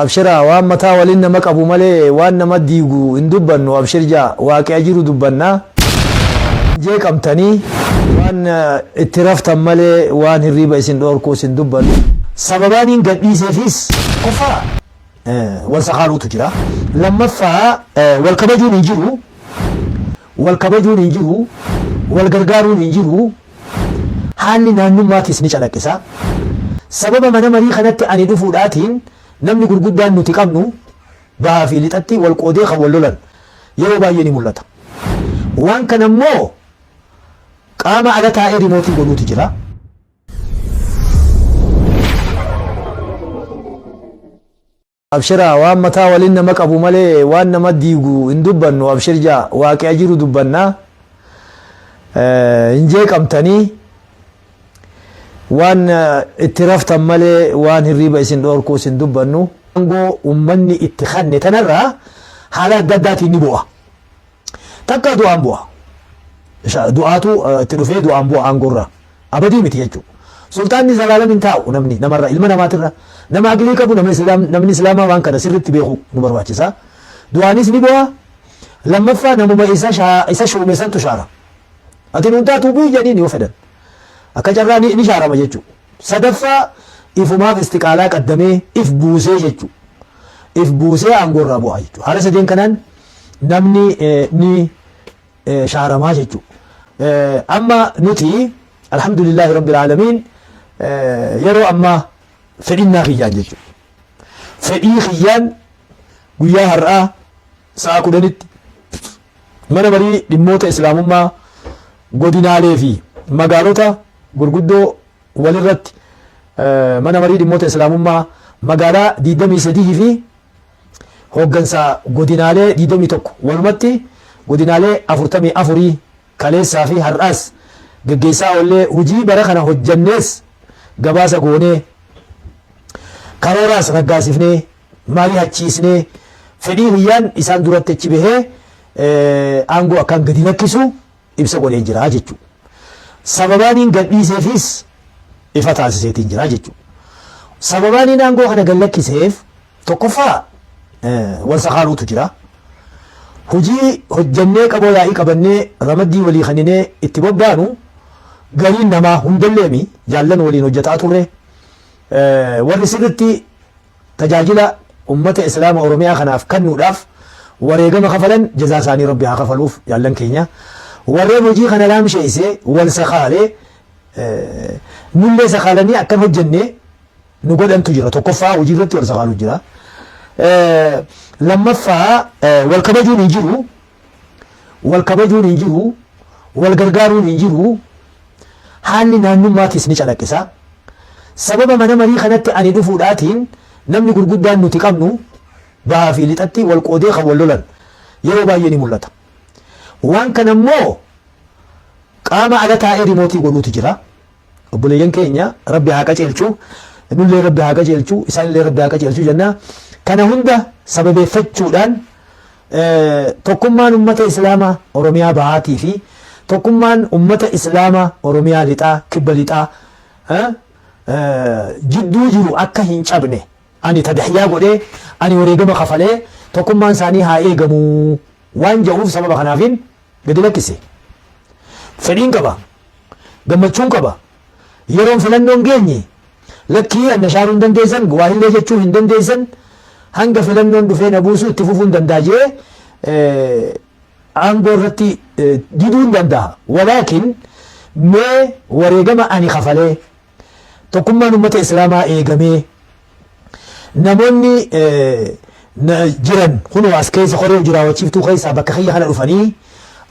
Abshiraa waan mataa walin nama qabu malee waan nama diigu hin dubbannu abshir jaa waaqi'a jiru dubbanna. Hin jeeqamtanii waan itti raftan malee waan hirriiba isin dhoorkuus hin dubbannu. Sababaaniin gad dhiiseefis tokkoffaa wal sakaaluutu jira. Lammaffaa wal kabajuun hin jiru. Wal kabajuun hin jiru. Wal gargaaruun hin jiru. Haalli naannummaatis ni calaqqisa. Sababa mana marii kanatti ani dhufuudhaatiin namni gurguddaan nuti qabnu bahaa fi lixatti wal qoodee kan wal lolan yeroo baay'ee ni mul'ata. Waan kana immoo qaama ala taa'ee rimootii godhuutu jira. Abshiraa waan mataa walin nama qabu malee waan nama diigu hin dubbannu abshir jaa waaqi'a jiru dubbanna hin jeeqamtanii waan itti raftan malee waan hirriiba isin dhoorkuus hin dubbannu. Aangoo ummanni itti kanne tanarraa haala adda addaatiin ni bu'a. Takka du'aan bu'a. Du'aatu itti dhufee du'aan bu'a aangoorraa. Abadii miti jechuudha. Sulxaanni zalaalam hin taa'u namni namarra ilma namaatirra. Nama aqlii qabu nama islaam namni islaamaa waan kana sirriitti beeku nu barbaachisa. Du'aanis ni bu'a. Lammaffaa namuma isa isa shuume santu shaara. Ati nuun taatu bu'i jedhiin yoo fedhan. Akka carraa ni shaarama jechuudha. Sadaffaa ifumaaf istiqaalaa qaddamee if buusee jechuudha. If buusee aangoorraa bu'a jechuudha. Haala sadeen kanaan namni ni shaaramaa jechuudha. Amma nuti alhamdulillahi rabbil aalamiin yeroo ammaa fedhinnaa kiyyaan jechuudha. Fedhii kiyyaan guyyaa har'aa sa'a 10tti mana marii dhimmoota islaamummaa godinaalee fi magaalota gurguddoo walirratti mana marii dhimmoota islaamummaa magaalaa 23 fi hooggansa godinaalee 21 walumatti godinaalee 44 kaleessaa fi har'aas geggeessaa oollee hujii bara kana hojjannees gabaasa goonee karooraas raggaasifnee mari'achiisnee fedhii kiyyaan isaan duratti achi bahee aangoo akkaan gadi lakkisu ibsa godhee jira jechuudha. Sababaaniin gad dhiiseefis ifa taasiseetiin jira jechuudha. Sababaaniin aangoo kana gad lakkiseef tokkoffaa wal sakaaluutu jira. Hojii hojjannee qaboo yaa'ii qabannee ramaddii walii kaninee itti bobbaanu gariin namaa hundalleemi jaallan waliin hojjetaa turre warri sirritti Tajaajila ummata Islaama Oromiyaa kanaaf kannuudhaaf wareegama kafalan jazaa isaanii Rabbi haa kafaluuf jaallan keenya. Warreen hojii kana laamsheeyse wal sakaale nullee sakaalanii akkan hojjenne nu godhantu jira. Tokkoffaa hojii irratti wal sakaalu jira. Lammaffaa wal kabajuun hin jiru. Wal kabajuun hin jiru. Wal gargaaruun hin jiru. Haalli naannummaatis ni calaqqisa. Sababa mana marii kanatti ani dhufuudhaatiin namni gurguddaan nuti qabnu bahaa fi lixatti wal qoodee kan wal lolan yeroo baay'ee ni mul'ata. Waan kana immoo qaama ala taa'ee rimootii godhuutu jira. Obboleeyyan keenya Rabbi haa qajeelchu, nullee Rabbi haa qajeelchu, isaanillee Rabbi haa qajeelchu jenna. Kana hunda sababeeffachuudhaan Tokkummaan ummata Islaamaa Oromiyaa Bahaatii fi tokkummaan ummata Islaamaa Oromiyaa Lixaa, Kibba Lixaa, jidduu jiru akka hin cabne ani tadhiyaa godhee, ani wareegama kafalee tokkummaan isaanii haa eegamu waan ja'uuf sababa kanaafiin gadi lakkise. Fedhiin qaba. Gammachuun qaba. Yeroon filannoon geenye lakkii an na shaaruu hin dandeessan, waa illee jechuu hin dandeessan, hanga filannoon dhufee na buusu itti fufuu hin danda'a jee aangoo irratti diduu hin danda'a. Walaakin mee wareegama ani kafalee tokkummaan ummata Islaamaa eegamee namoonni jiran kunoo as keessa koree hojii raawwachiiftuu keessaa bakka kiyya kana dhufanii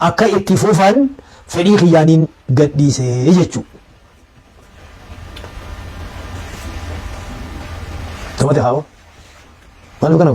akka itti fufan fedhii kiyyaaniin gadhiise jechuudha. Namatti haawwa. Maaliif kana